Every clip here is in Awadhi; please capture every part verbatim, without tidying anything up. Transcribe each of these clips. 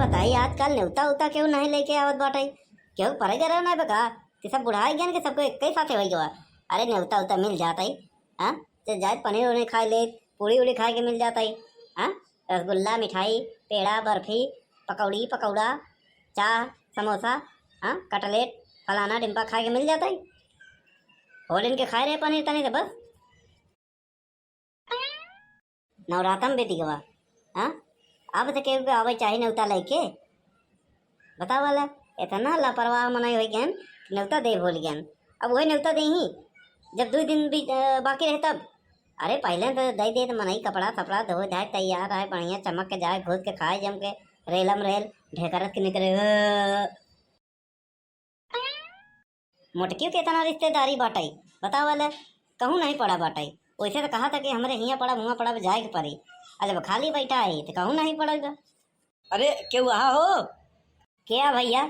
बताई, आजकल नेवता उता केहू नहीं लेके आवत बाटे, केहू परे गरे नहीं बका, कि सब बुढ़ाई गन के सबको एक ही साथे होई गवा। अरे नेवता उता मिल जाता ही, हाँ, तो जाए पनीर उनीर खाए ले, पूड़ी उड़ी खाए के मिल जाता ही, हाँ, रसगुल्ला, मिठाई, पेड़ा, बर्फी, पकौड़ी, पकौड़ा, चाह, समोसा, हाँ, कटलेट, फलाना डिम्पा खाए के मिल जाता ही। होलिन के खाए रहे पनीर तनी तो बस। नवरातम बीत गवा, हाँ? अब तो केहू के आवे चाही नेवता लेके। बतावा ला, इतना लापरवाह मनई होइ गन, नेवता दे भूल गन। अब वही नेवता देही, जब दो दिन भी, अ, बाकी रहे तब। अरे पहले तो दे दे, तो मनई कपड़ा सपड़ा धो धाय तैयार आए, बढ़िया चमक के जाए, घुस के खाए जम के, रेलम रेल, ढेकरत के निकले। अ। मोटकियो के इतना रिश्तेदारी बाटई, बतावा ले, कहूँ नहीं पड़ा बाटई। वैसे तो कहा था कि हमरे हियाँ पड़ा, हुआँ पड़ा, जाए के पड़ी। आ जब खाली बैठा है, तो कहूँ नहीं पड़ा बा। अरे, केहू आहा हो? क्या भैया?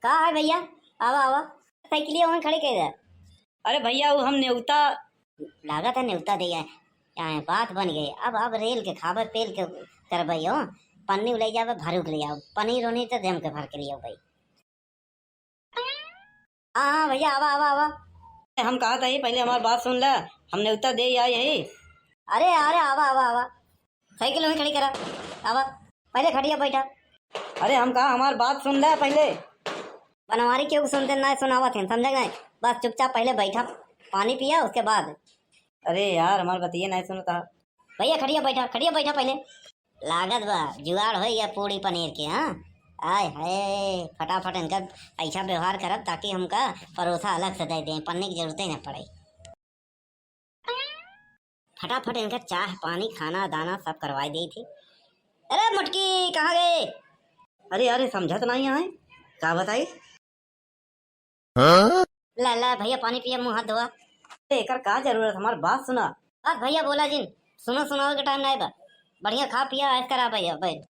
का है भैया? आवा, आवा। साइकिलिया वहीं खड़ी कर दे। अरे भैया, वो हम नेवता लागत है नेवता दे आए। आए, बात बन गई। अब, अब रेल के खाबे, पेल के करबे हो। पन्नी ले जाबे, भरुक ले आओ। पनीर उनीर तो जम के भर के ले आओ भाई। हाँ, हाँ, भैया, आवा, आवा, आवा। हम कहा था ही, पहले हमार बात सुन ला, हम नेवता दे आए ही। अरे, अरे, आवा, आवा, आवा, साइकिल वहीं खड़ी करा, आवा, पहले खटिया बैठा। अरे, हम कहा, हमार बात सुन ला पहले। बनवारी केहू सुनते ना, सुनावत हैं, समझे नहीं? बस चुपचाप पहले बैठा, पानी पिया, उसके बाद। अरे यार, हमार बतिये नहीं सुनता। भैया, खटिया बैठा, खटिया बैठा पहले। लागत बा जुगाड़ होई या पूड़ी पनीर के, हाँ? आय हाय, फटाफट इनका ऐसा व्यवहार करब ताकि हमका परोसा अलग से दे दें, पन्नी की जरूरत ही ना पड़े। फटाफट इनका चाह पानी खाना दाना सब करवाई दी थी। अरे मोटकी, कहाँ गए? अरे, अरे, समझत नहीं आए, का बताई? हाँ? ला, ला भैया, पानी पिया, मुँह हाथ धोआ। ए, एकर का जरूरत, हमार बात सुना। बस भैया बोला जिन, सुनो सुनावे के टाइम नहीं बा, बढ़िया खा पिया, ऐश करा भैया, बैठ।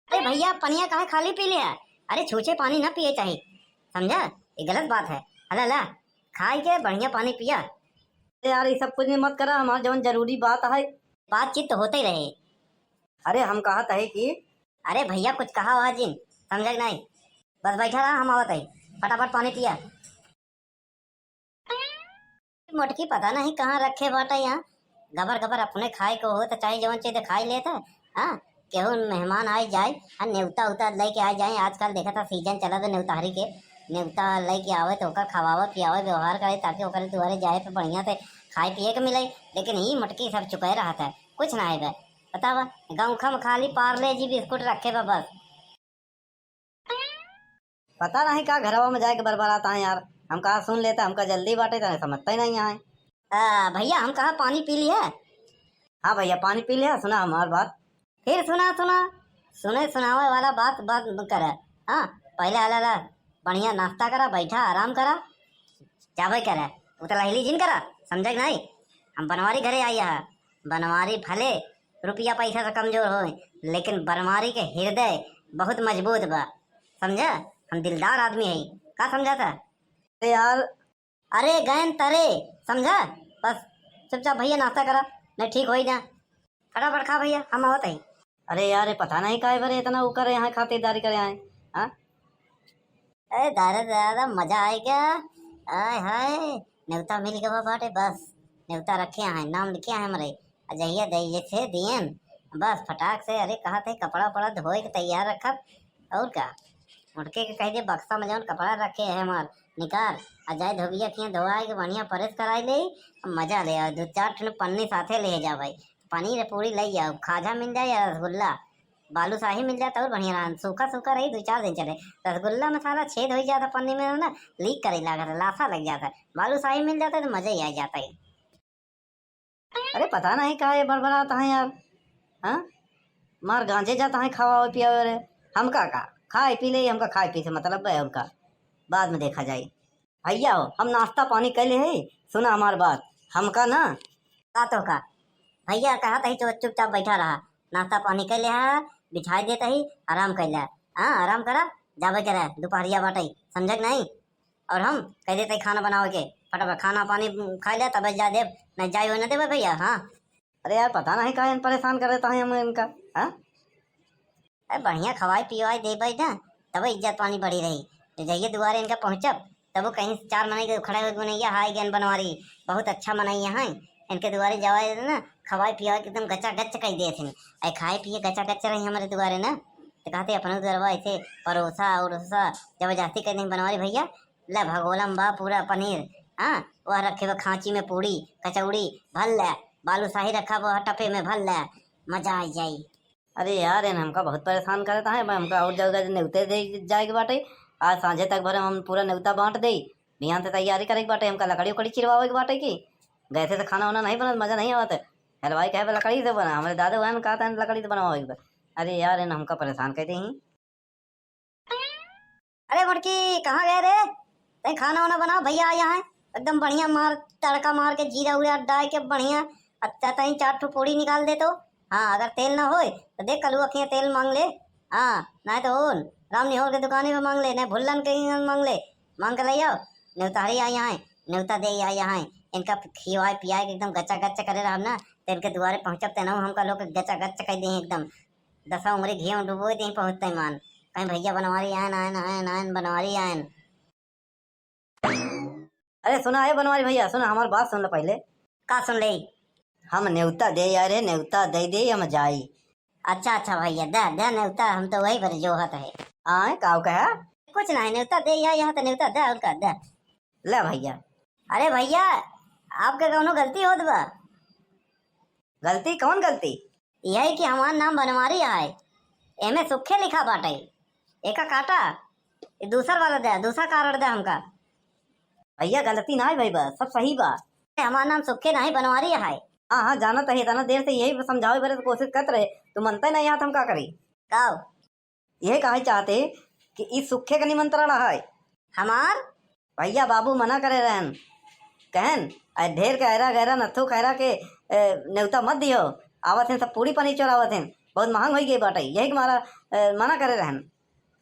अरे भैया, पनिया काहे खाली पी ले है? अरे छूछे पानी ना पिए चाही, समझा? ये गलत बात है। हला ला, खाई के बढ़िया पानी पिया। अरे यार, ये सब कुछ नहीं मत करा, हमार जवन जरूरी बात है। बातचीत तो होते ही रहे। अरे हम कहत है कि अरे भैया, कुछ कहा हुआ जिन, समझे कि नहीं? बस बैठा रहा, हम आवत है, फटाफट पानी पिया। मोटकी पता नहीं कहाँ रखे बाटे यहाँ, गबर गबर अपने खाए को हो तो चाहे जवन चीज खाई लेता है। हाँ, केहू मेहमान आए जाए, हाँ, नेवता उता लेके आ जाए। आजकल देखा था सीजन चला था नेवताहरी के, नेवता लेके आवे तो ओकर खवावे पियावे व्यवहार करे ताकि ओकर दुआरे जाए पे बढ़िया से खाए पिए के मिले। लेकिन ई मोटकी सब चुकाए रहत है, कुछ ना है बे। बतावा, गौखा में खाली पार्ले जी बिस्कुट रखे बा बस। पता नहीं का घरवा में जाए के बरबरात आए यार। हम कहा सुन लेता, हमका जल्दी बाटे, तने समझता ही नहीं आए। आ, भैया, हम कहा पानी पी लिया। हाँ भैया, पानी पी लिया। सुना हमार बात। फिर सुना, सुना, सुने सुनावे वाला बात, बात करे। हाँ, पहले आला ला, बढ़िया नाश्ता करा, बैठा, आराम करा, जाबे करे। उतला हिली जिन करा, समझे कि नहीं? हम बनवारी घरे आई है। बनवारी भले रुपया पैसा से कमजोर हो, लेकिन बनवारी के हृदय बहुत मजबूत बा, समझा? हम दिलदार आदमी है, का समझा था? अरे यार, अरे गैन तरे, समझा? बस चुपचाप भैया नाश्ता करा, नहीं ठीक होई ना। फटाफट खा भैया, हम आवत है। अरे यार, ये पता नहीं काहे बरे इतना वो करे यहाँ खातिरदारी करे आए, हाँ? अरे दादा, दादा, मजा आए क्या? आय हाय, नेवता मिल गवा बाटे, बस नेवता रखे हैं, नाम लिखे हैं हमरे। आ जहिया दे जैसे दियन, बस फटाक से, अरे कहत है कपड़ा उपड़ा धोए के तैयार रखब, और का? मोटके के कह दे बक्सा में जौन कपड़ा रखे है हमार, निकाल, आ जाए धोबिया किया धोआए के बढ़िया प्रेस कराई ले, मजा ले, और दो चार ठन पन्नी साथे ले जा भाई, पनीर पूरी ले जाओ, खाजा मिल जाए या रसगुल्ला, बालूशाही मिल जाता और बढ़िया रहा, सूखा सूखा रही, दो चार दिन चले। रसगुल्ला में साला छेद हो जाता पन्नी में ना, लीक करे लागत है, लासा लग जाता है। बालूशाही मिल जाता है तो मजा ही आ जाता है। अरे पता नहीं का ये बड़बड़ाता है यार, हाँ? मार गांजे जाता है खावा पियावे रे। हमका का, खाए पी ले, हमका खाए पी से मतलब है, हमका बाद में देखा जाए। भैया हो, हम नाश्ता पानी कर ले है, सुना हमार बात, हमका ना। का तो का? भैया कहा तही चुप, चुपचाप बैठा रहा, नाश्ता पानी कर ले है, बिछाई देता ही, आराम कर ले। हाँ, आराम करा, जाबे करे, दोपहरिया बाटे, समझे कि नहीं? और हम कह देते खाना बनावे के, फटाफट खाना पानी खा ले, तब जा देब, नहीं जाए हो ना देबे भैया। हाँ। अरे यार, पता नहीं काहे परेशान कर देता है हम इनका, हाँ? अरे बढ़िया खवाई पिवाई देबै ना, तब इज्जत पानी बढ़ी रही। तो जहिये दुआरे इनका पहुँचब, तब वो कहीं चार मनई के खड़े होइके बोले, "या हाय गेन बनवारी, बहुत अच्छा मनई यहाँ है, इनके दुआरे जवाई ना, खवाई पिवाई के एकदम गचा गच कइ देथिन।" अरे खाए पिए गचा गच रही हमरे दुआरे ना, तो कहते अपने दुआरवा ऐसे परोसा उरोसा जबरदस्ती कइ दें बनवारी भैया, ले भगोलम बा पूरा पनीर, हाँ, वह रखे बा खांची में पूड़ी, कचौड़ी, भर ले, बालूशाही रखा बा टपे में, भर ले, मजा आ जाई। अरे यार, एन हमका बहुत परेशान करत है, हमका और जगह नेवते दे जाए के बाटे। आज सांझे तक भरे हम पूरा नेवता बांट देई, बिहान से तैयारी करे के बाटे, हमका लकड़ी उकड़ी चिरवावे के बाटे कि गैसे से खाना वाना नहीं बनत, मजा नहीं आवत है। हलवाई कहे बा लकड़ी से बना, हमरे दादा वहन कहत हैं लकड़ी से बनवावे के बा। अरे यार, एन हमका परेशान कर देही। अरे मुड़की, कहाँ गए रे? तई खाना वाना बनाओ, भैया आया है, एकदम बढ़िया मार, तड़का मार के जीरा उरा डाल के बढ़िया। अच्छा, तई चार ठो पूड़ी निकाल दे तो। हाँ, अगर तेल ना होए तो देख, कलुआ खिया तेल मांग ले। हाँ, नहीं तो ओन राम निहोर के दुकाने पे मांग ले, नहीं भुल्लन के यहाँ मांग ले, मांग के ले आओ। नेवतारी आया है, नेवता दे आया है, इनका खियाए पियाए के एकदम गचा गच करे रहब ना, तो इनके दुआरे पहुँचब ते ना, हमका लोग के गचा गच कर दे एकदम। दसा उंगरी घी में डुबोए दे पहुँचते मान। कहीं भैया बनवारी आयन, आयन, आयन, आयन, बनवारी आयन। अरे सुना, ए बनवारी भैया, सुना, हमार बात सुन ले पहले। का सुन ले? हम नेवता दे आए रहे, नेवता दे दे, हम जाई। अच्छा, अच्छा भैया, दे, दे नेवता, हम तो वही पर जोहत है। आए, काव कहा? कुछ नहीं, नेवता दे या, यहाँ तो नेवता दे, और का दे। ले भैया। अरे भैया, आपके कौनो गलती होत बा? गलती? कौन गलती? यही कि हमार नाम बनवारी है, एमे सुखे लिखा बाटे, एका काटा, ये दूसर वाला दे, दूसरा कार्ड दे हमका। भैया गलती ना है भाई, बस सब सही बा। हमार नाम सुखे नहीं बनवारी है। हाँ हाँ जानत है, इतना देर से यही समझावे बरे तो कोशिश करत रहे, तू मनते नहीं यहाँ तो हम का करी? का? यह कहे चाहते कि ई सुखे का निमंत्रण है। हमार? भैया बाबू मना करे रहन, कहन, "अरे ढेर के ऐरा गैरा नथु खैरा के, ए, नेवता मत दियो, आवत हैं सब पूड़ी पनीर चोरावत हैं, बहुत महंग होई गई बाटे, यही के मारा, ए, मना करे रहन।"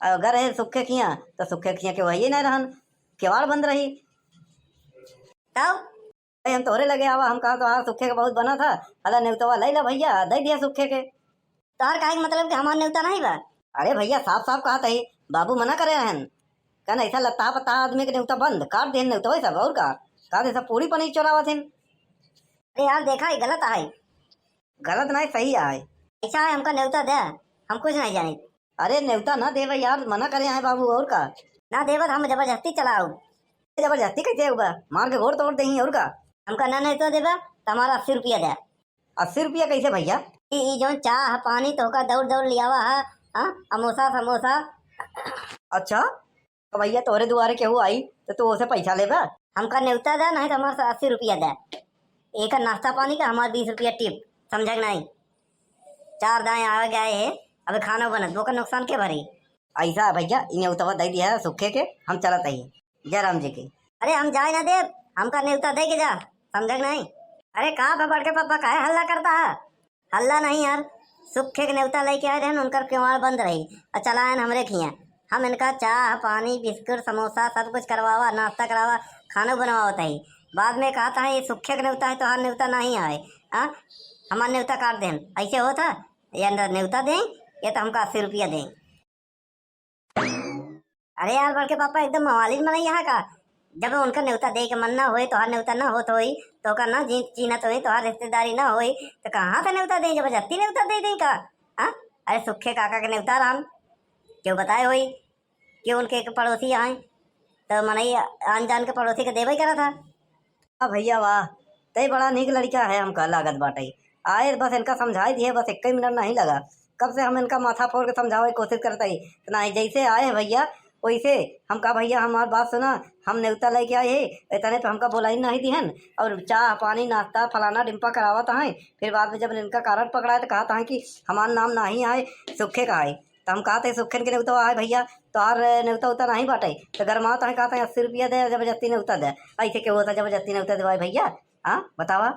अगर है सुखे खिया तो सुखे खिया के वही नहीं रहन, केवाड़ बंद रही। तब? "ए, हम तोहरे लगे आवा, हम कहा तो हाँ सुखे के बहुत बना था, हला नेवतवा ले ला भैया, दे दिया सुखे के।" तोहर कहे के मतलब कि हमार नेवता नहीं बा? अरे भैया, साफ साफ कहा तही, बाबू मना करे रहन। कहन ऐसा लत्ता पत्ता आदमी के नेवता बंद, काट देन नेवता वही सब, और का? कहा थे सब पूड़ी पनीर चोरावत हैं। अरे यार, देखा, ये गलत है। गलत नहीं, सही है। ऐसा है, हमका नेवता दे, हम कुछ नहीं जानी। अरे नेवता ना देवे यार, मना करे हैं बाबू, और का? ना देवे तो हम जबरदस्ती चलाओ। जबरदस्ती कैसे होगा? मार के गोड़ तोड़ देही, और का? हमका ना नेवता देवे तो हमारा अस्सी रुपया दे। अस्सी रुपया कैसे भैया? ई, ई जौन चाह पानी तोहका दौड़ दौड़ लियावा है, हाँ? अमोसा समोसा। अच्छा, तो भैया तोहरे दुआरे केहू आई तो तू ओसे पैसा लेबा? हमका नेवता दे, नहीं तो हमारे से अस्सी रुपया दे। एक नाश्ता पानी का हमार बीस रुपया टिप, समझा कि नहीं? चार दाएं आवे गए है, अबे खाना बनत, बोकर नुकसान के भरी? ऐसा है भैया, ई नेवतवा दे दिया है सुखे के, हम चलत ही। जय राम जी की। अरे हम जाए ना देब, हमका नेवता दे के जा, समझा कि नहीं? अरे का बा बड़के पापा, काहे हल्ला करता है? हल्ला नहीं यार, सुखे के नेवता लेके आए रहन, उनकर केवाड़ बंद रही, और चलायन हमरे खिया। हम इनका चाह पानी बिस्कुट समोसा सब कुछ करवावा, नाश्ता करावा, खाना बनवावत है। बाद में कहता है ये सुखे के नेवता है, तोहार नेवता नहीं आए। हाँ, हमार नेवता काट देन, ऐसे होता? या न नेवता दें, या तो हमका अस्सी रुपया दें। अरे यार, बड़के पापा एकदम मवालिन मनई यहाँ का। जब उनका नेवता दे के मन ना होए, तोहार नेवता ना होत होई, तो ओकर ना जी-, चीन्हत होई, तोहार रिश्तेदारी ना होई, तो कहाँ से नेवता दे? जबरदस्ती नेवता दे दे का? हाँ? अरे सुखे काका के नेवता रहन, केहू बताए होई कि उनके एक पड़ोसी आए, तो मनई आन जान के पड़ोसी के देवे करा था। वाह भैया वाह, तय बड़ा नीक लड़का है, हमका लागत बाटे। आए बस इनका समझाई दिए, बस एक ही मिनट नहीं लगा। कब से हम इनका माथा फोड़ के समझावे की कोशिश करत हई, तो नहीं, जैसे आए हैं भैया वैसे। हम कहा, "भैया हमार बात सुना, हम नेवता लेके आए हैं, इतने पे हमका बोलाई नहीं दिहन, और चाह पानी नाश्ता फलाना डिम्पा करावत हैं, फिर बाद में जब इनका कारण पकड़ा है तो कहत हैं कि हमार नाम नहीं आए, सुखे का है।" तो हम कहते हैं, "सुखन के नेवता आए भैया, तोहार नेवता उता नहीं बाटे।" तो गरमात हैं, कहते हैं, "अस्सी रुपया दे, जबरदस्ती नेवता दे।" ऐसे के होता जबरदस्ती नेवता देवाए भैया? हाँ, बतावा।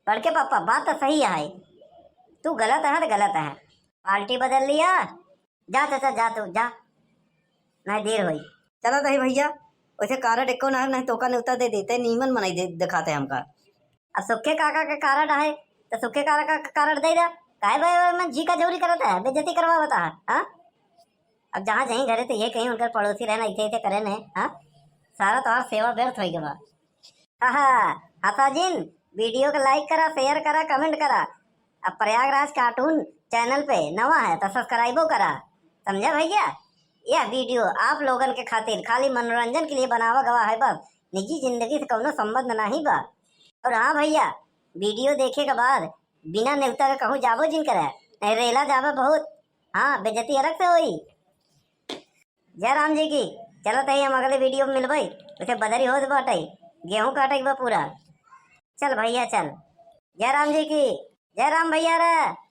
बड़के पापा, बात तो सही है, तू गलत है तो गलत है, पार्टी बदल लिया। जा चाचा, जा तू, जा, नहीं देर होई। चला तही भैया, वैसे कार्ड एको ना है, नहीं तोका नेवता दे देते, नीमन मनई दे, दिखाते हमका। अब सुखे काका के कार्ड है, तो सुखे काका का कार्ड दे दे। काहे बे, बे, मैं जी का जरूरी करत है, बेइज्जती करवा बता, हाँ? अब जहाँ जहीं घरे तो ये कहीं उनकर पड़ोसी रहना, इथे इथे करे ने, हाँ? सारा तोहार सेवा व्यर्थ होइ गवा। आहा, हंसा जिन, वीडियो के like करा, share करा, comment करा। अब प्रयागराज cartoon channel पे नवा है तो subscribe-ओ करा, समझा भैया? यह वीडियो आप लोगन के खातिर खाली मनोरंजन के लिए बनावा गवा है बस, निजी जिंदगी से कौनो संबंध नहीं बा। और हाँ भैया, वीडियो देखे के बाद बिना नेवता के कहूँ जाबो जिन करे, नहीं रेला जाबे बहुत। हाँ, बेइज्जती अलग से होई। जय राम जी की। चलत है हम अगले वीडियो में मिलबे। उसे बदरी होत बाटे, गेहूं काटे के बा पूरा। चल भैया चल। जय राम जी की। जय राम भैया रे।